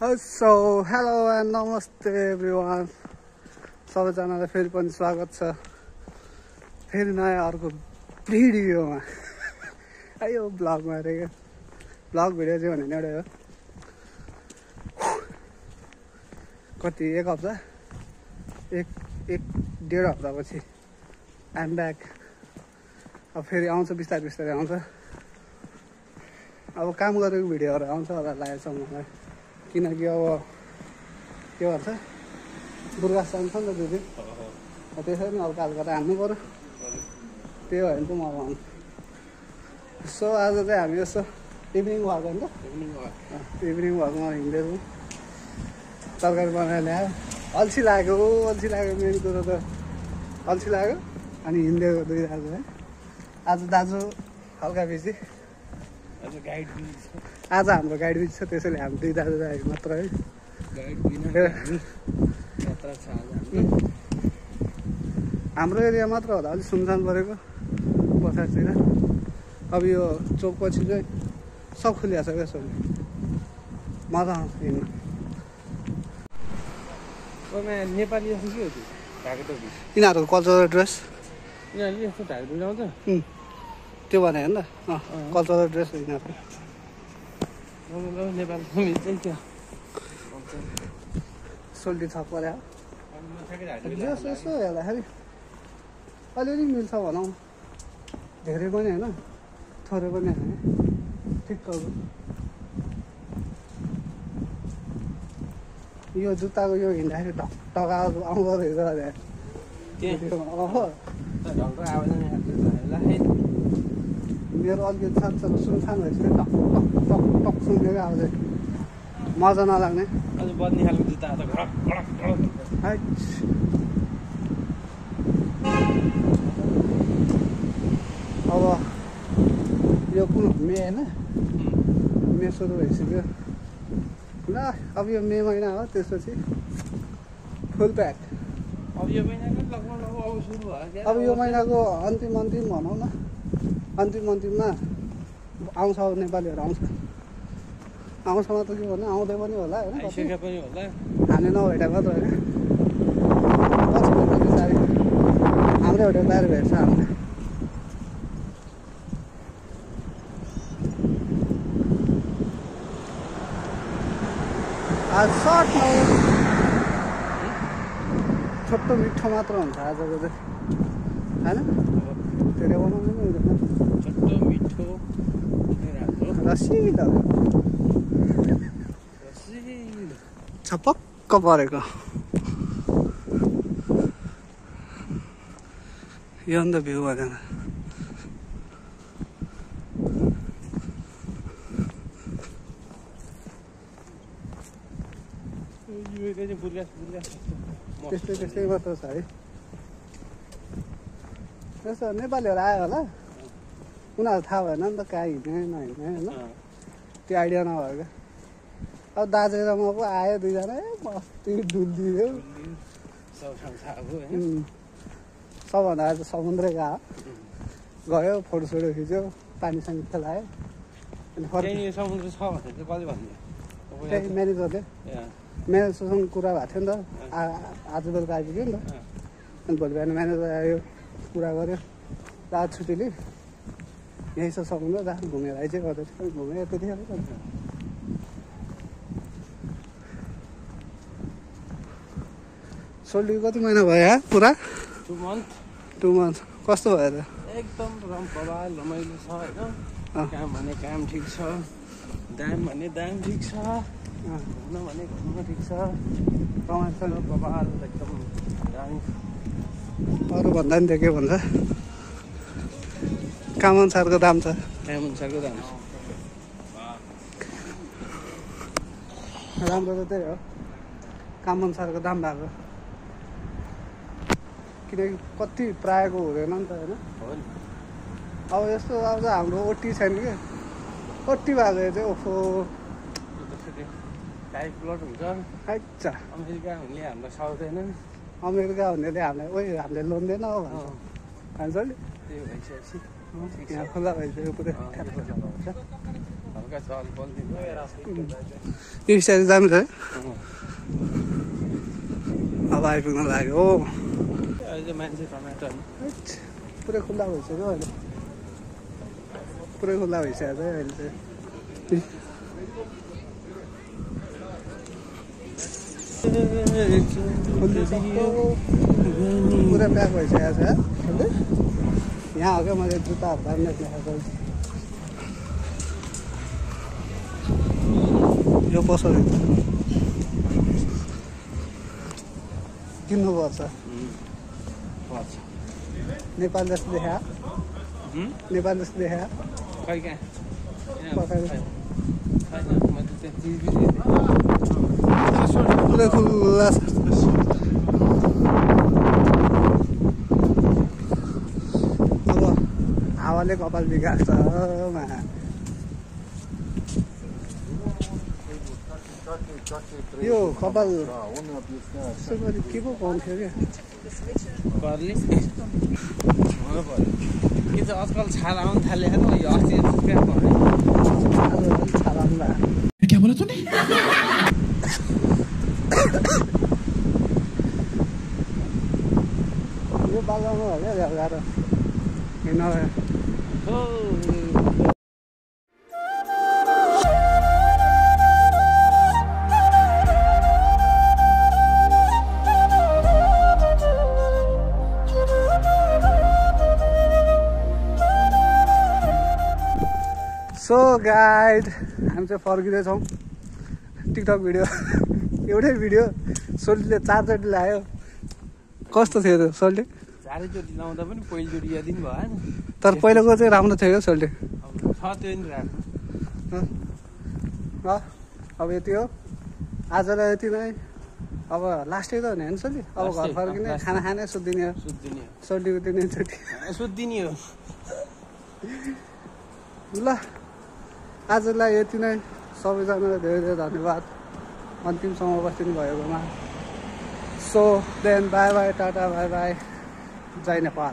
So hello and नमस्ते everyone, सबैजनालाई फेरि पनि स्वागत छ फेरि नयाँ अर्को भिडियोमा। यो ब्लगमा अरे ब्लग भिडियो चाहिँ भने एउटै हो। कति एक हप्ता एक डेढ हप्तापछि आइएम ब्याक। अब फेरि आउँछ, बिस्तारै बिस्तारै आउँछ। अब काम गरेको भिडियोहरू आउँछ होला लागेको छ मलाई, किनकि अब के भन्छ बुर्गास जान्छ नि त दिदी, त्यसरी नै हल्का हल्का त हान्नु पऱ्यो। त्यही भयो भने चाहिँ मलाई आउँछ। सो आज चाहिँ हामी यसो इभिनिङ वाक होइन, इभिनिङ वाकमा हिँड्दैछौँ। तरकारी बनाएर ल्यायो, अल्छी लाग्यो मेन कुरो त अल्छी लाग्यो। अनि हिँड्दै दुई दाजु है, आज दाजु हल्का बिजी, आज हाम्रो गाइड बिच छ, त्यसैले हामी दुई दाजु मात्र है। हाम्रो एरिया मात्र होला अलिक सुनसान परेको पछाडितिर। अब यो चोक पछि चाहिँ सब खुलिया छ क्या, यसो मजा आउँछ हिँड्नु। नेपाली यिनीहरूको कल्चरल ड्रेस त्यो भने होइन त, कल्चरल ड्रेस हो यिनीहरूको। सोल्टी छ पर्यो ड्रेस यसो हेर्दाखेरि अलिअलि मिल्छ भनौँ, धेरै पनि होइन थोरै पनि होइन, ठिक्कको। यो जुत्ताको यो हिँड्दाखेरि ढकढक आउँदो रहेछ अरे। मेरो अलिकति सानो सुनसान भएपछि टक टक टक टक सुनेको आउँछ, मजा नलाग्ने। बद्नी खालको जुत्ता त अब यो कुन मे होइन, मे सुरु भइसक्यो ल। अब यो मे महिना हो, त्यसपछि फुल प्याक। अब यो महिनाको लगभग सुरु भयो। अब यो महिनाको अन्तिम भनौँ न, अन्तिममा आउँछ, अब नेपालीहरू आउँछ मात्र के भन्नु, आउँदै पनि होला होइन, हामी नभएटा मात्र होइन। पछि बिस्तारै हाम्रो एउटा बाहिर भेट्छ हामीले। आज सर्ट छोटो मिठो मात्र हुन्छ आजको चाहिँ होइन, धेरै बनाउनु पनि हुँदैन। छोटो मिठो रसिलो छपक्क परेको यो अन्त भ्यू भनेर। त्यस्तै मात्र छ है। यस्तो नेपालीहरू आयो होला, उनीहरू थाहा भएन नि त कहाँ हिँड्ने नहिँड्ने होइन, त्यो आइडिया नभयो क्या। अब दाजु र म पो आयो दुईजना, मस्ती डुलिदियो। सबभन्दा आज समुद्रै गयो, फोटोसोटो खिच्यो, पानीसँग खेलायो। अनि समुद्र छ भने चाहिँ कहिले भन्यो त्यही म्यानेजरसँग कुरा भएको थियो नि त, आज बेलुका आइपुग्यो नि त। अनि भोलि बिहान म्यानेजर आयो, कुरा गऱ्यो, रात छुट्टीले यहीँ छ समुद्र, जहाँ घुमेर आइज गर्दै थियो, घुमेर त्यतिखेर सोल्टी कति महिना भयो पुरा? 2 मन्थ। कस्तो भयो त? एकदम रमाइलो छ होइन। काम भने काम ठिक छ, दाम भने दाम ठिक छ, घुम्न भने घुम्न ठिक छ, रमाइलो बबाल एकदम दामी। अरू भन्दा नि त्यो के भन्छ, काम अनुसारको दाम छ। राम्रो त त्यही हो, काम अनुसारको दाम भएको। किनकि कति प्रायःको हुँदैन नि त होइन। अब यस्तो अब हाम्रो ओटी छैन कि, ओटी भएको चाहिँ ओफो लाइफ प्लट हुन्छ। अच्छा अमेरिका हुनेले हामीलाई साउदैन, अमेरिका हुनेले हामीलाई हामीले लोन दिएन हो भन्छ नि। त्यही भइसकेपछि यहाँ खुल्ला भइसक्यो पुरै। हल्का चहल पहल दिनु यो स्टाइल जानु छ है अब आइपुग्न लाग्यो हो अहिले मान्छे टमाटर पुरै खुल्ला भइसक्यो अहिले पुरै खुल्ला भइसकेको छ अहिले चाहिँ पुरा प्याक भइसकेको छ यहाँ हो क्या मैले जुत्ताहरू बाँध्न देखाएको यो पसल किन्नुपर्छ नेपाल जस्तो देखा नेपाल जस्तो देखा खै कहाँ पुरै खुल्ला छ अब हावाले कपाल बिगार्छ यो कपाल यसो गरी के पो पाउँथ्यो क्या गर्ली हुनु पर्यो के चाहिँ आजकल छाल आउनु थाल्यो होइन यो अस्ति कहाँ पर्यो क्या बोला तूने यो बाजामा हो क्या गाह्रो हिँड्न सो गाइड हामी चाहिँ फर्किँदैछौँ टिकटक भिडियो एउटै भिडियो सोल्टीले 4 चोटि लगायो कस्तो थियो त्यो सोल्टी चारैचोटि लाउँदा पनि पहिलोचोटि यादै पनि भएन तर पहिलाको चाहिँ राम्रो थियो क्या सोल्टी छ त्यो नि राम्रो अब यति हो आजलाई यति नै अब लास्टै त हुने होइन सोल्टी अब घर फर्किने खाना खाने सुत्दिने हो सोल्टीको दिने चोटि सुत्दिने हो ल आजलाई यति नै सबैजनालाई धेरै धेरै धन्यवाद अन्तिमसम्म उपस्थित भएकोमा so then bye bye tata bye bye जय नेपाल